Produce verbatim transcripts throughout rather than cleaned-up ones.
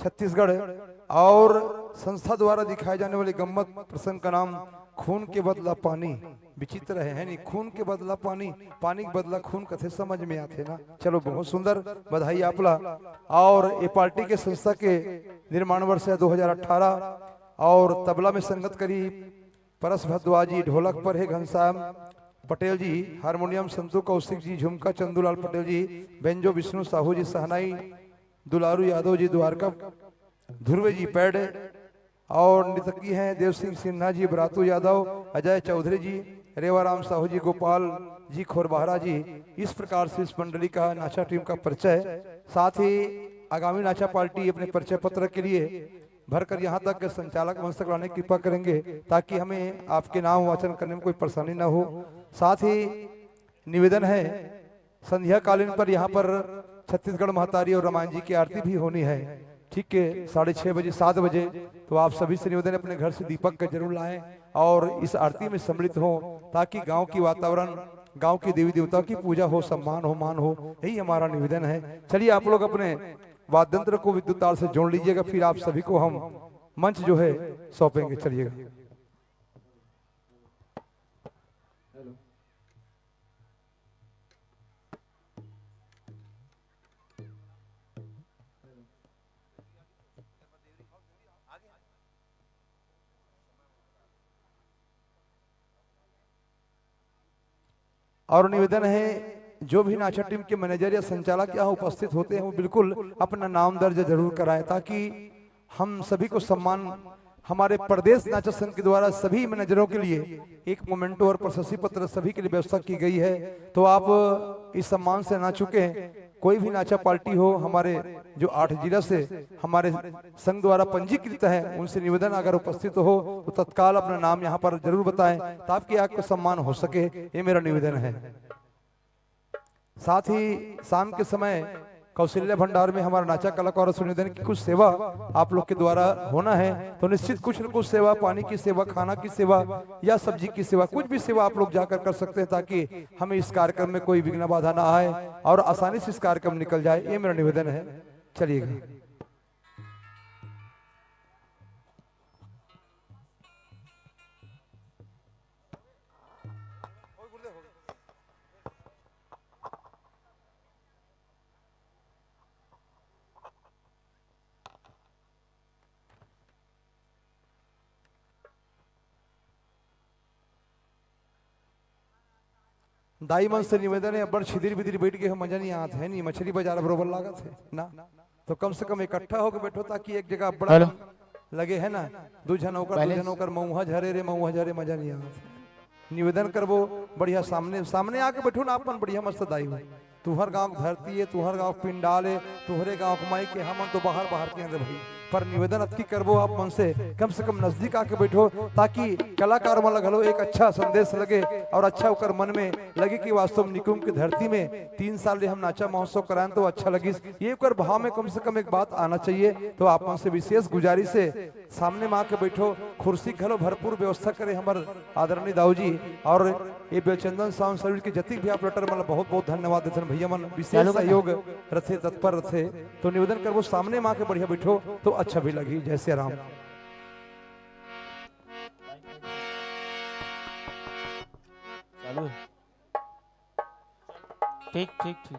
छत्तीसगढ़ और संस्था द्वारा दिखाए जाने वाले गम्मत प्रसंग का नाम खून के बदला पानी। विचित्र है, है नहीं? खून के बदला पानी, पानी के बदला खून, कथे समझ में आथे ना। चलो, बहुत सुंदर, बधाई आप ला। और ये पार्टी के संस्था के निर्माण वर्ष है दो हज़ार अठारह और तबला में संगत करी परस भद्वाजी, ढोलक पर है घनश्याम पटेल जी, हारमोनियम संतु कौशिक जी, झुमका चंदूलाल पटेल जी, बेंजो विष्णु साहू जी, सहनाई दुलारू यादव जी द्वारका, ध्रुव जी पैड, और नृतकी हैं देव सिंह सिन्हा जी, बरातू यादव, अजय चौधरी जी, रेवाराम साहू जी, गोपाल जी खोरबहरा जी। इस प्रकार से इस मंडली का नाचा टीम का परिचय। साथ ही आगामी नाचा पार्टी अपने परिचय पत्र के लिए भरकर यहाँ तक के संचालक मंच तक लाने की कृपा करेंगे, ताकि हमें आपके नाम वाचन करने में कोई परेशानी ना हो। साथ ही निवेदन है, संध्या कालीन पर यहाँ पर छत्तीसगढ़ महतारी और रामायण जी की आरती भी होनी है। ठीक है, साढ़े छः बजे, सात बजे। तो आप सभी से निवेदन है, अपने घर से दीपक का जरूर लाएं और इस आरती में सम्मिलित हों, ताकि गांव की वातावरण, गांव की देवी देवताओं की पूजा हो, सम्मान हो, मान हो, यही हमारा निवेदन है। चलिए, आप लोग अपने वाद्यंत्र को विद्युत तार से जोड़ लीजिएगा, फिर आप सभी को हम मंच जो है सौंपेंगे। चलिएगा। और निवेदन है, जो भी नाचा टीम के मैनेजर या संचालक यहाँ उपस्थित होते हैं, वो बिल्कुल अपना नाम दर्ज जरूर कराएं, ताकि हम सभी को सम्मान, हमारे प्रदेश नाचा संघ के द्वारा सभी मैनेजरों के लिए एक मोमेंटो और प्रशस्ति पत्र सभी के लिए व्यवस्था की गई है। तो आप इस सम्मान से ना चूकें। कोई भी नाचा पार्टी हो, हमारे जो आठ जिला से हमारे संघ द्वारा पंजीकृत है, उनसे निवेदन, अगर उपस्थित हो तो तत्काल अपना नाम यहाँ पर जरूर बताएं, ताकि आपका सम्मान हो सके। ये मेरा निवेदन है। साथ ही शाम के समय कौशल्या भंडार में हमारा नाचा कलाकार और सुनिधन की कुछ सेवा आप लोग के द्वारा होना है, तो निश्चित कुछ न कुछ सेवा, पानी की सेवा, खाना की सेवा या सब्जी की सेवा, कुछ भी सेवा आप लोग जाकर कर सकते हैं, ताकि हमें इस कार्यक्रम में कोई विघ्न बाधा ना आए और आसानी से इस कार्यक्रम निकल जाए। ये मेरा निवेदन है। चलिएगा। दाई मन से निवेदन है, अब्बड़ छिदिर बिदिर बैठ के मजा नहीं आत है, नहीं मछली बाजार बरोबर लागत है ना, तो कम से कम इकट्ठा होके बैठो, ताकि एक जगह अब्बड़ हेलो। लगे है ना, दू झन ओकर, दू बैलेंस। झन ओकर, मऊहा झरे रे, मऊहा झरे, मजा नहीं आत है। निवेदन करबो, बढ़िया सामने, सामने आके बैठो ना, अपन बढ़िया मस्त दाई हो। तुहर गांव के धरती है, तुहर गांव के पिंडाल है, तुहरे गांव के माई के, हमन तो बाहर बाहर के हैं रे भाई। पर निवेदन अतकी करबो आप मन से, कम से कम नजदीक आके बैठो, ताकि कलाकार मन ला घलो एक अच्छा संदेश लगे और अच्छा ओकर मन में लगे कि वास्तव में निकुम के धरती में तीन साल ले हम नाचा महोत्सव कराएन तो अच्छा लगिस। ये ओकर भाव में कम से कम एक बात आना चाहिए। तो आप मन से विशेष गुजारिश है, सामने में आके बैठो, खुर्सी घलो भरपूर व्यवस्था करे हमर आदरणीय दाऊ जी। और ये बेलचंदन साउंड सर्विस के जतिक भी ऑपरेटर मन ला बहुत बहुत धन्यवाद देथन। भैया मन विशेष चालू कर ना। सहयोग रथे, तत्पर रथे, तो निवेदन करबो सामने में आके बढ़िया बैठो तो अच्छा भी लगही। जय सिया राम। चालू है। ठीक, ठीक, ठीक।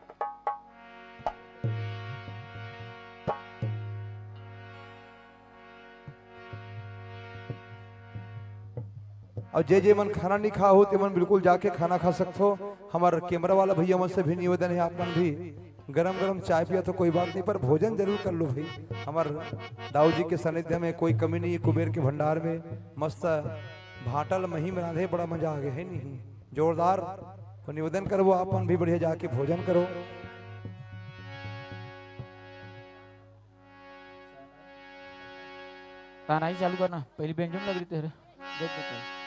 और जे जे मन खाना नहीं खा हो, ते मन बिल्कुल जाके खाना खा सकथो। हमर कैमरा वाला भैया मन से भी निवेदन है, आप मन भी गरम गरम चाय पिया तो कोई बात नहीं, पर भोजन जरूर कर लो भाई। हमर दाऊ जी के सानिध्य में कोई कमी नहीं है, कुबेर के भंडार में मस्त भाटा ल मही में रांधे, बड़ा मजा आ गया है नहीं, जोरदार। तो निवेदन करबो, आप मन भी बढ़िया जाके भोजन करो। तानाई चालू करना, पहली बेंजो में लग रही तेरे। देख, देख, देख।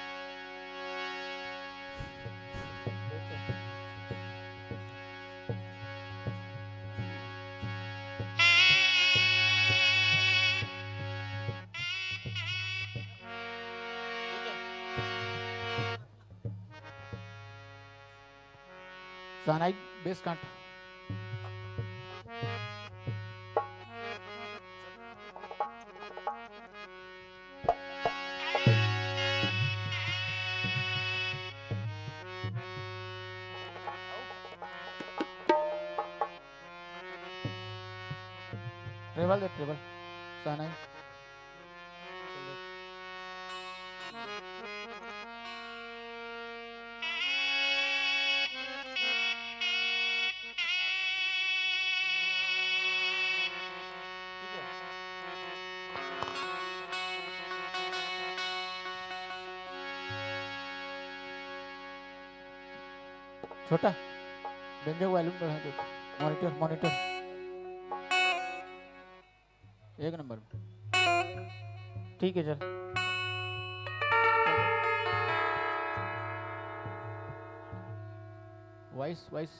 सानाई बेस काट। टेबल दे, टेबल। सहनाई। छोटा, बेंजो वॉल्यूम बढ़ा दो। Monitor, monitor. एक नंबर में। ठीक है, चल। Voice, voice.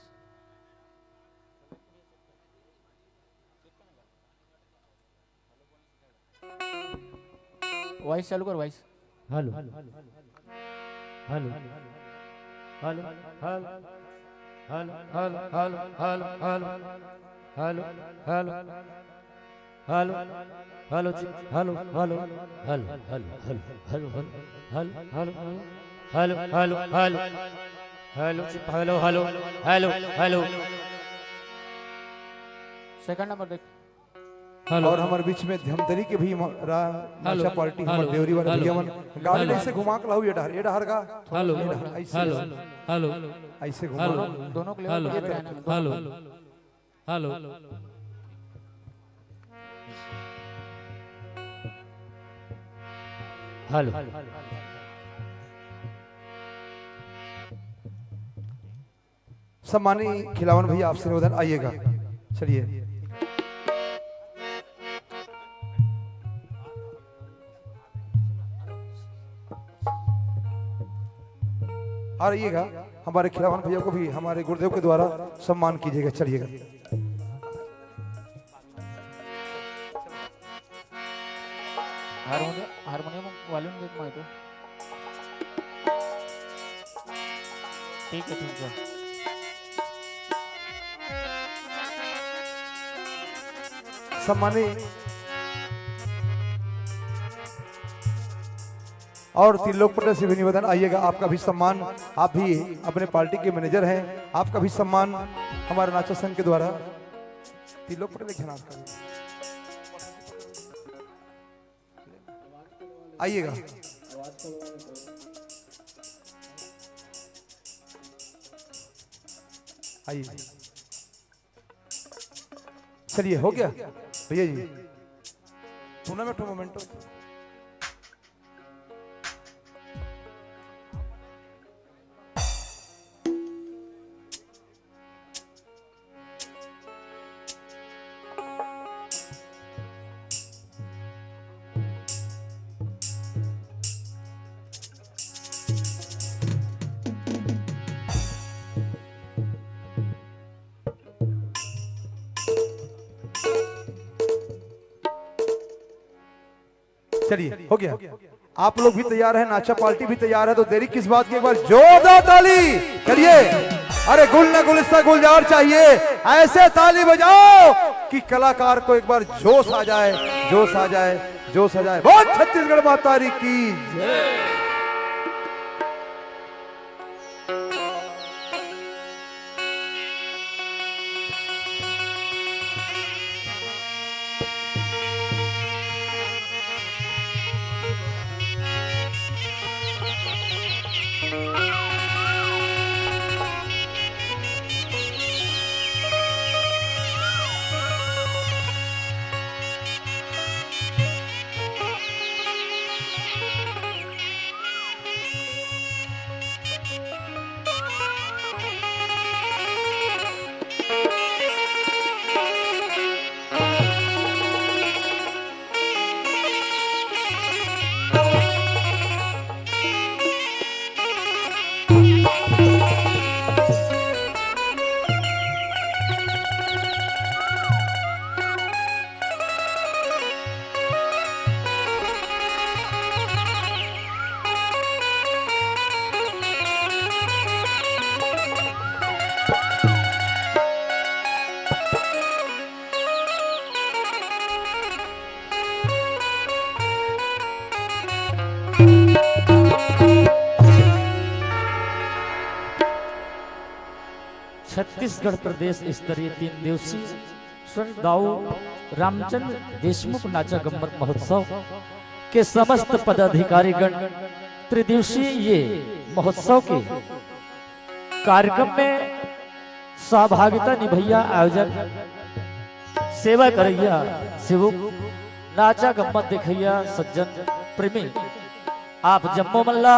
वॉइस चालू कर, voice. Hello. Hello. Hello. Hello. Hello. Hello. Hello. Hello. Hello. Hello. Hello. Hello. Hello जी। Hello. Hello. Hello. Hello. Hello. Hello. Hello. Hello. Hello. Hello. Hello. Hello. Hello जी। Hello. Hello. Hello. Hello. Second number देख। Hello. और हमारे बीच में धमतरी के भी म-, रा-, हेलो। नाचा पार्टी, हमारे हेलो। देवरी वाले हेलो। भैया मन गाड़ी हेलो। ऐसे घुमा के लाओ, ये डहर, ये डहर का, हेलो। ये डहर, ऐसे, हेलो। हेलो। ऐसे घुमा। हेलो। दोनों के लिए हेलो। ये तरह। हेलो। हेलो। हेलो। सम्मानी खिलावन भैया, आपसे निवेदन, आइएगा, चलिए। आ रहिएगा, हमारे खिलावन भैया को भी हमारे गुरुदेव के द्वारा सम्मान कीजिएगा, चलिएगा। हारमोनियम, हारमोनियम वॉल्यूम देख माय तो। ठीक है, ठीक है। सम्मानित और त्रिलोक पटेल से भी निवेदन, आइएगा, आपका भी सम्मान, आप भी अपने पार्टी के मैनेजर हैं, आपका भी सम्मान हमारे नाचा संघ के द्वारा। त्रिलोक पटेल एक जनाब का। आइएगा। आइए। चलिए, हो गया भैया जी। Tournament memento. चलिए, हो गया। आप लोग भी तैयार हैं, नाचा पार्टी भी तैयार है, तो देरी किस बात की? एक बार जोरदार ताली। चलिए, अरे गुल न गुलिस्ता गुलजार चाहिए, ऐसे ताली बजाओ कि कलाकार को एक बार जोश आ जाए, जोश आ जाए, जोश आ जाए। बोल छत्तीसगढ़ माता री की जय। छत्तीसगढ़ प्रदेश स्तरीय तीन दिवसीय दाऊ रामचंद्र देशमुख नाचा गम्मत महोत्सव के समस्त पदाधिकारीगण त्रिदिवसीय ये महोत्सव के कार्यक्रम में सहभागिता निभैया आयोजक, सेवा करैया सेवक, नाचा गम्मत देखैया सज्जन प्रेमी, आप जम्मो मन ला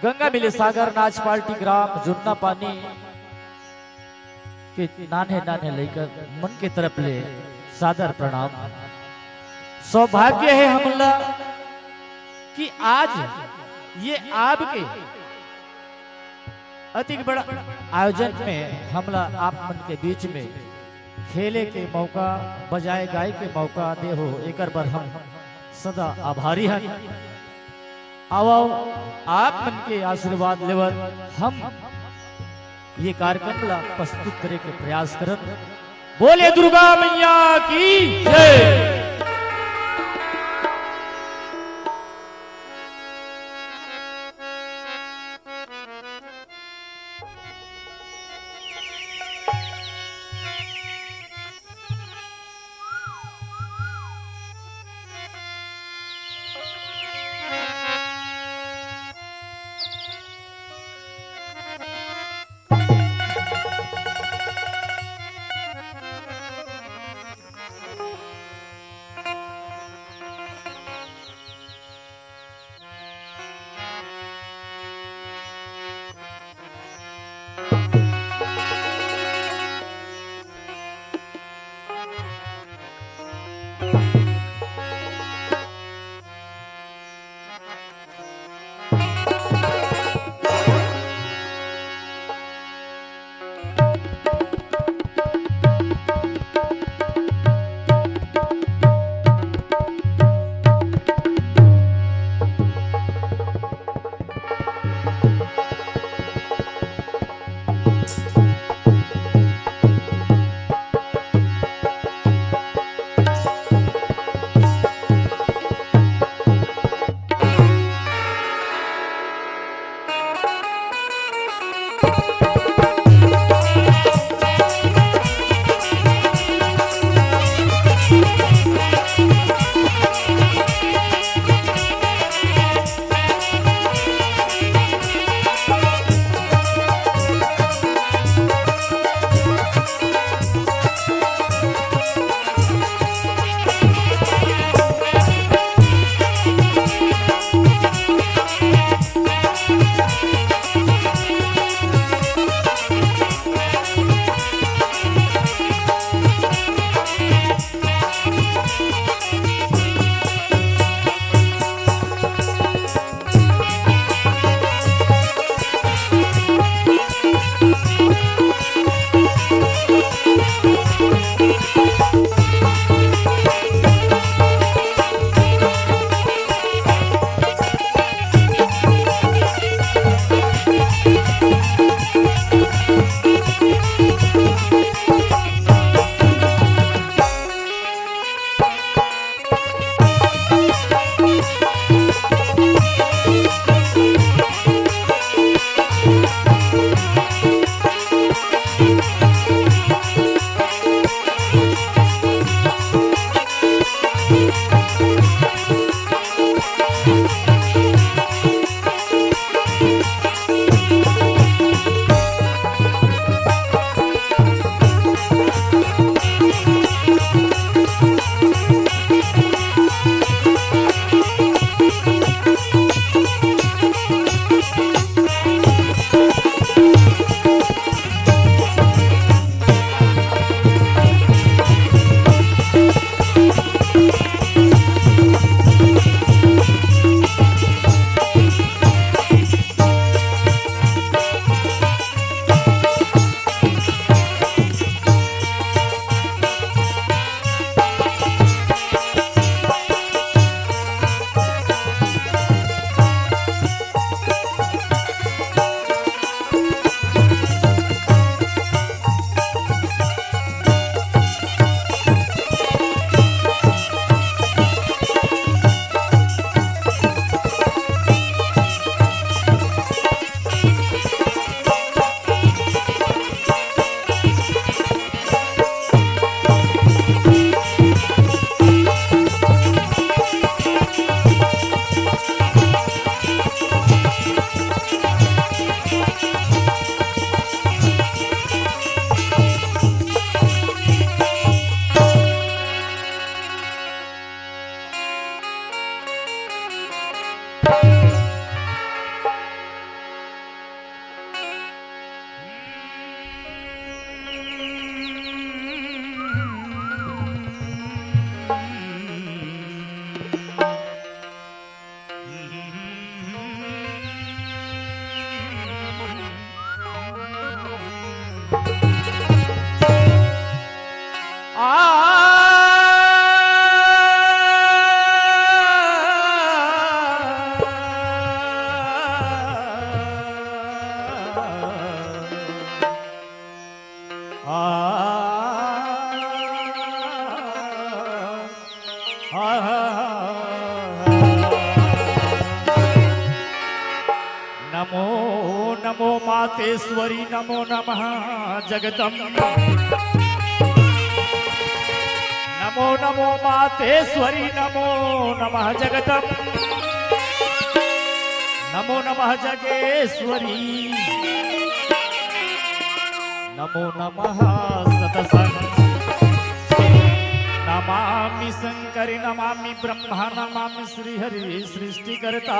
गंगा मिले सागर नाच पार्टी ग्राम जुन्ना पानी के नान्हे नान्हे लइका मन के तरफ ले सादर प्रणाम। सौभाग्य हे हमला कि आज ये आपके अतिक बड़ा आयोजन में हमला आप मन के बीच में खेले के मौका, बजाए गाए के मौका दे हो, एकर बर हम सदा आभारी हन। आओ, आओ, आप मन के आशीर्वाद लेवत हम ये कार्यक्रम ला प्रस्तुत करे के प्रयास करन। बोले दुर्गा मैया की जय। नमो नमो मातेश्वरी, नमो नमः जगदम्ब। नमो नमो मातेश्वरी, नमो नमः जगदम्ब। नमो नमः जगेश्वरी, नमो नमः सतसंग। नमामि शंकर, नमामि ब्रह्मा, नमामि श्री हरि सृष्टिकर्ता।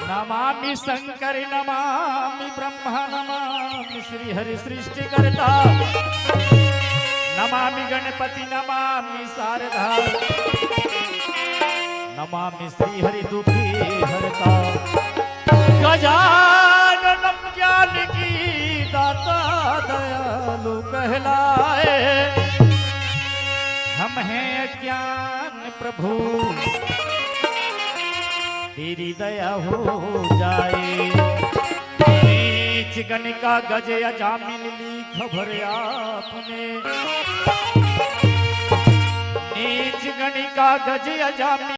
नमामि शंकर, नमामि ब्रह्मा, नमामि श्री हरि सृष्टिकर्ता। नमामि गणपति, नमामि शारदा, नमामि श्री हरि दुखी हरता। गजानन ज्ञान की दाता दयालु कहलाए, हम हैं अज्ञान प्रभु तेरी दया हो जाए। नीच गणिका गज अजामिल ली खबर आपने, नीच गणिका गज अजामिल